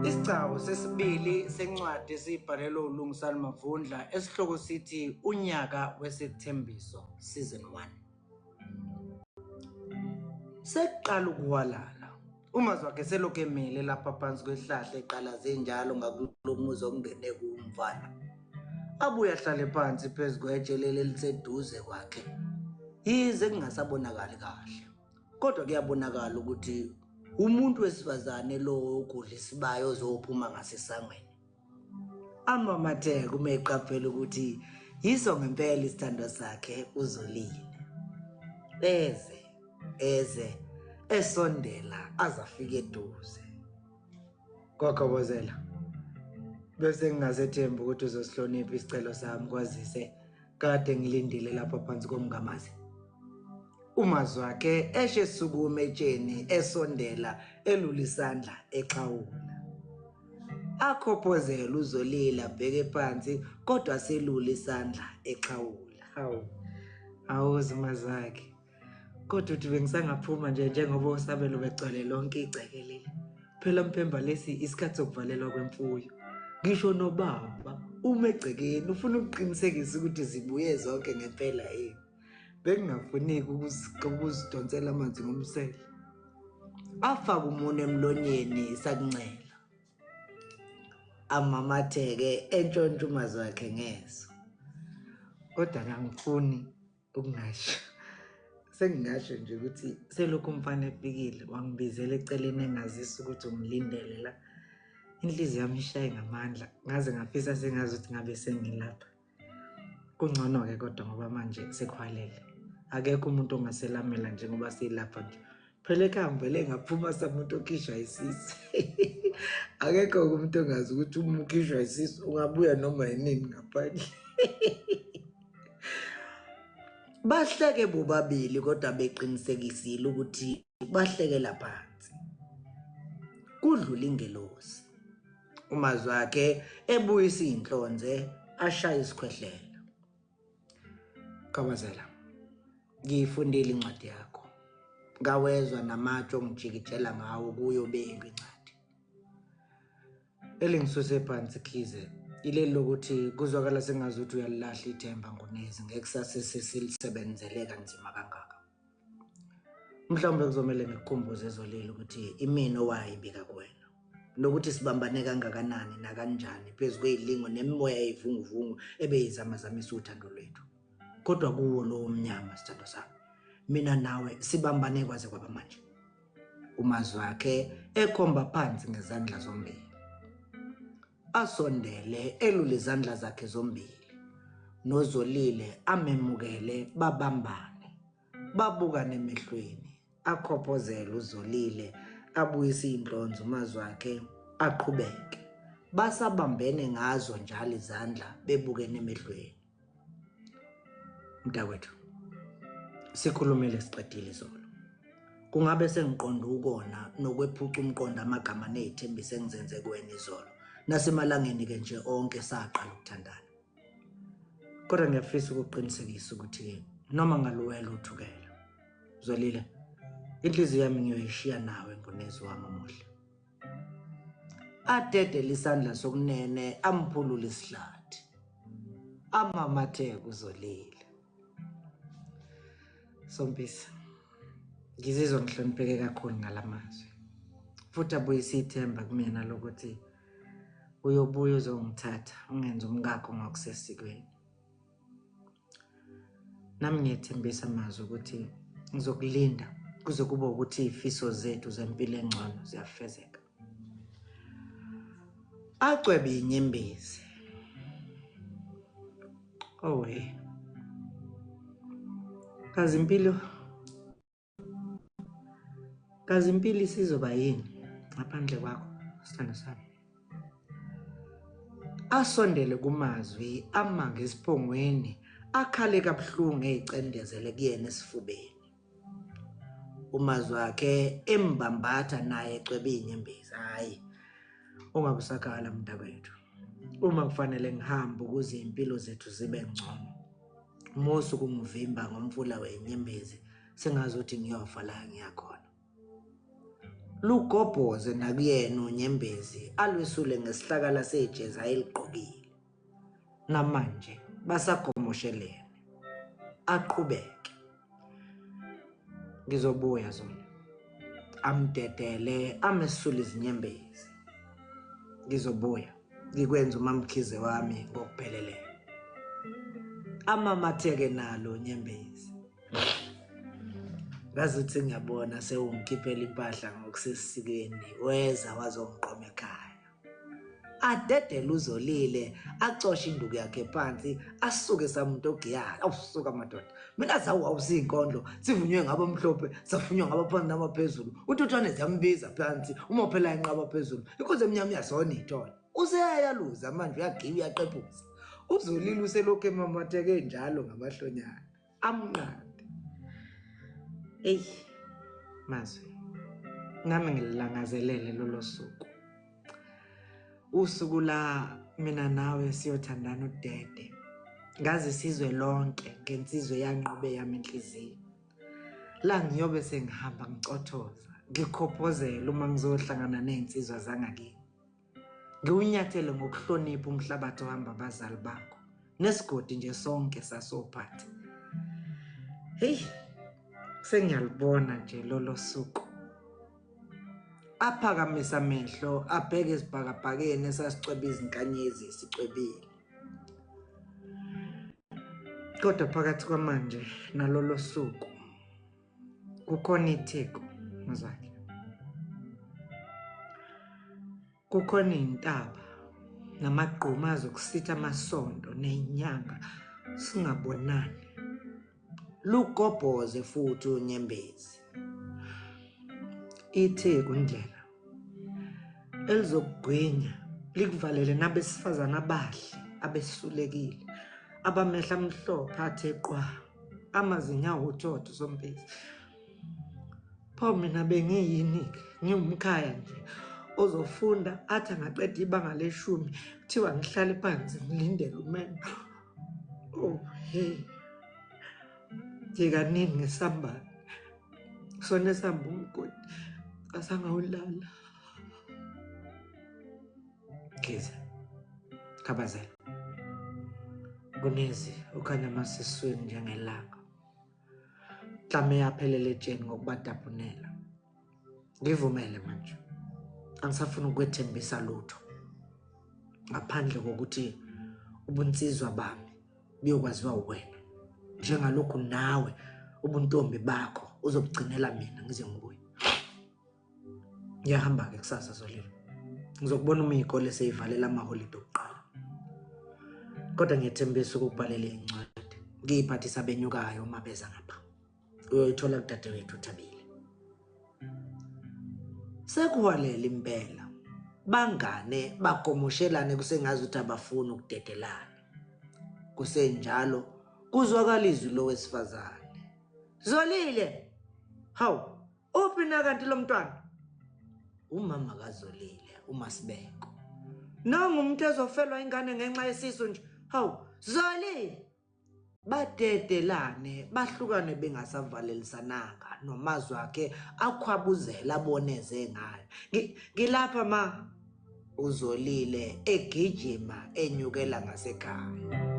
Isigcawu sesibili sencwadi esibhalelwe uLungisani Mavundla esihloko sithi Unyaka Wesethembiso Season 1. Sekuqala ukuhwalala. Umazwakhe selokhu emile lapha phansi kwesihlahla eqalaze njalo ngakulo muzi okungene kuwo umfana. Abuye ahlale phansi phezu kwetshe leli eliseduze kwakhe. Yize kungasabonakali kahle. Kodwa kuyabonakala ukuthi umuntu wesifazane lo ogudla isibaya ozophuma ngasesangweni. Amamatheke uma eqaphela ukuthi yiso ngempela isithandwa sakhe uZolile. Eze eze esondela azafika eduze. Kwagobozela. Bese ngingasethembi ukuthi uzosihlonipha isicelo sami kwazise kade ngilindile lapha phansi komngamazi. Umazwakhe eshe esukuma etsheni esondela elula isandla exhawula. Akhophozele uZolile abheke phansi kodwa selula isandla exhawula. Hawu. Awuzi mazakhe. Kodwa uthi bengisangaphuma nje njengoba osabelo begcwele lonke igceke leli. Phela Mphemba lesi isikhathi sokuvalelwa kwemfuyo. Ngisho nobaba uma egcekeni ufuna ukuqinisekisa ukuthi zibuye zonke ngempela yini. Bengingafuneki ukuzidonsela amanzi ngomsele. Afake umunwe emlonyeni sakuncela. Amamatheke entshontsha umazwi wakhe ngeso. Kodwa kangifuni ukungasho. Sengingasho nje ukuthi selokhu umfana efikile wangibizela eceleni engazisa ukuthi ungilindele la. Inhliziyo yami ishaye ngamandla ngaze ngafisa sengazi ukuthi ngabe sengilapha. Kungcono-ke kodwa ngoba manje sekuhwalele. Akekho umuntu ongaselamela njengoba silapha nje. Phela ekhaya ngivele ngaphuma samuntu okhishwa isisu. Akekho umuntu ongazi ukuthi uma ukhishwa isisu ungabuya noma yinini ngaphandle. Bahleke bobabili kodwa beqinisekisile ukuthi bahlekela phansi. Kudlula ingelosi. Umazwakhe ebuyisa iy'nhlonze ashaye isikhwehlela. Khabazela, ngiyifundile incwadi yakho. Ngawezwa namatshe ongijikijela ngawo kuyo belu incwadi. Elingisuse phansi Khize ileli lokuthi kuzwakala sengazuthi uyalilahla ithemba ngonezi ngekusasa esilisebenzele kanzima kangaka. Mhlawumbe kuzomele ngikukhumbuze ezolile ukuthi imina owayibika kuwena nokuthi sibambane kangakanani nakanjani phezu kwey'lingo nemimoya eyivunguvungu ebeyizamazamisa uthando lwethu. Kodwa kuwo lowo mnyama sithandwa sami, mina nawe sibambane kwaze kwaba manje. Umazwakhe ekhomba phansi ngezandla zombili. Asondele elule izandla zakhe zombili. Nozolile amemukele babambane. Babukane emehlweni. Akhophozele uZolile abuyise iy'nhlonze uMazwakhe aqhubeke. Basabambene ngazo njalo izandla bebukene emehlweni. Mntakwethu, sikhulumile siqedile izolo. Kungabe sengiqonda ukona nokwephuca umqondo amagama nezithembiso engizenze kuwena izolo. Nasemalangeni ke nje onke saqala ukuthandana. Kodwa ngiyafisa ukuqinisekisa ukuthi noma ngaluwela uthukela. Zolile, inhliziyo yami ngiyoyishiya nawe ngonezi wami omuhle. Adedele isandla sokunene amphulule isihlathi. Amamatheke uZolile. Sompisi, ngizizwa ngihlonipheke kakhulu ngalamazwi. Futhi abuyisa ithemba kumina lokuthi uyobuya uzongithatha ungenze umkakho ngokusesikweni. Nami ngiyethembisa mazwi ukuthi ngizokulinda kuze kube ukuthi iy'fiso zethu zempilo engcono ziyafezeka. Acwebe inyembezi. Oh hey. Kazi impilo Kazi impilo isizoba yini ngaphandle kwakho sithando sami. Asondele kumazwi amange esiphongweni akhale kabuhlungu eyicendezele kuyena esifubeni. Umazwi wakhe embambatha naye ecwebe inyembezi. Hhayi, ungabe usakhala mntakwethu. Uma kufanele ngihambe ukuze impilo zethu zibe ngcono. Musa ukungivimba ngomfula wenyembezi sengazuthi ngiyofa la ngiyakhona. Lugobhoze nakuyena unyembezi alwesule ngesihlakala sejezi ayeligqokile. Namanje basagomoshelene. Aqhubeke. Ngizobuya Zola. Amdedele amesule izinyembezi. Ngizobuya ngikwenza uMamkhize wami ngokupheleleyo. Amamatheke nalo nyembezi. Ngazuthi ngiyabona sewungikhiphela impahla ngokusesikweni weza wazongiqoma ekhaya. Adedele uZolile acoshe induku yakhe phansi asuke samuntu ogiyayo. Awusuka madoda. Mina zawu awusiyinkondlo sivunywe ngabamhlophe savunywa ngabaphansi nabaphezulu. Untuthwane ziyambiza phansi uma phela inqaba phezulu. Inkosi emnyama iyazona ithole. Useyayaluza manje uyagiya uyaqephuza. UZolile uselokhu emamatheke njalo ngamahlonyana. Amnqande. Eyi mazwi. Nami ngililangazelele lolo suku. Usuku la mina nawe siyothandana udede. Ngazi sizwe lonke ngensizwe yanqobe yami inhliziyo. La ngiyobe sengihamba ngicothoza, ngikhophozela uma ngizohlangana nezinsizwa zangakini. Ngiwunyathele ngokuhlonipha umhlabathi ohamba abazali bakho nesigodi nje sonke sasophatha. Hey, sengiyalubona nje lolo suku. Aphakamisa amehlo abheke esibhakabhakeni esasicweba izinkanyezi sicwebile. Kodwa phakathi kwamanje nalolo suku kukhona itheko mzali. Kukhona iy'ntaba namagquma azokusitha amasonto ney'nyanga singabonani. Lugobhoze futhi unyembezi. Itheku ndlela elizokugwinya likuvalele nabesifazane abahle abesulekile abamehla amhlophe athe qwa amazinyo awuthotho sompisi. Pho mina bengiyini-ke ngiwumkhaya nje ozofunda athi angaqeda ibanga leshumi kuthiwa ngihlale phansi ngilindele umendo. Oh hey. Ngikaningi ngesambane. Sona esihamba umgodi asangawulala. Geza. Khabazela. Kunezi ukhanya amasisweni njengelanga. Mhlawumbe yaphelela etsheni ngokubadabhunela. Ngivumele manje. Angisafuni ukwethembisa lutho. Ngaphandle kokuthi ubunsizwa bami buyokwaziwa uwena. Njengalokhu nawe ubuntombi bakho uzobugcinela mina ngize ngibuye. Ngiyahamba-ke kusasa Zolile. Ngizokubona uma iy'kole seyivalela amaholide okuqala. Kodwa ngiyethembisa ukukubhalela iy'ncwadi. Ngiyiphathisa abenyukayo uma beza ngapha. Uyoyithola kudadewethu uThabile. Sekuhwalela impela. Bangane bagomoshelane kusengazi ukuthi abafuni ukudedelana. Kusenjalo kuzwakala izwi lowesifazane. Zolile! Hawu, Uphi na kanti lo mntwana? Umama kaZolile, uMasibeko. Nangu umuntu ezofelwa ingane ngenxa yesisu nje. Hawu, Zolile! Badedelane, bahlukane bengasavalelisananga nomazwi akhe akhwabuzela aboneze ngayo. Ngilapha ma. UZolile egijima enyukela ngasekhaya.